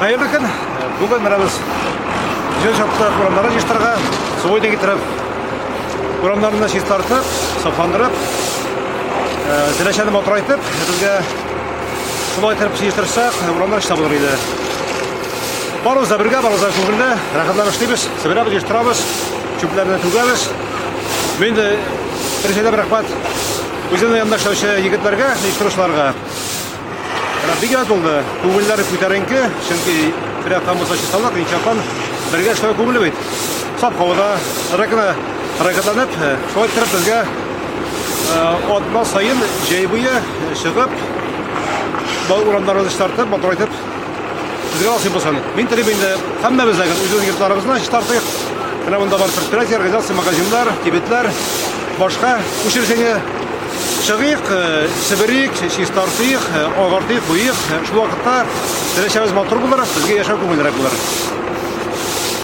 Хәерле көн. Бүген менә без җыр чаптык, урамнарны җыештырырга, су китереп, урамнарны чистартып, сафландырып, Теләчәне матурайтып, безгә шулай итеп җыештырсак, урамнар чиста булыр иде. Барыбыз да бергә, барыбыз да күңелле, рәхәтләнеп эшлибез, себерәбез, җыештырабыз, чүпләрне түгәбез. Мин инде беренчедән рәхмәт үземнең янында эшләүче егетләргә, оештыручыларга. Менә бик әйбәт булды. Күңелләр күтәренке, чөнки бер яктан булса чисталык, икенче яктан бергә эшләү күңеле бит. Саф һавада рәкенә хәрәкәтләнеп, шулай иттереп безгә атна саен җәй буе чыгып, урамнарыбызны чистартып, матурайтып безгә насыйп булсын. Мин телим инде һәммәбез дә үзебезнең йортларыбызны чистартыйк. Менә монда бар предприятие, организация, магазиннар, кибетләр, башка учреждение. Чыгыйк, себерик, чистартыйк, агартыйк, буйыйк. Шул вакытта теләчәбез матур булыр, безгә яшәү күңеллерәк булыр.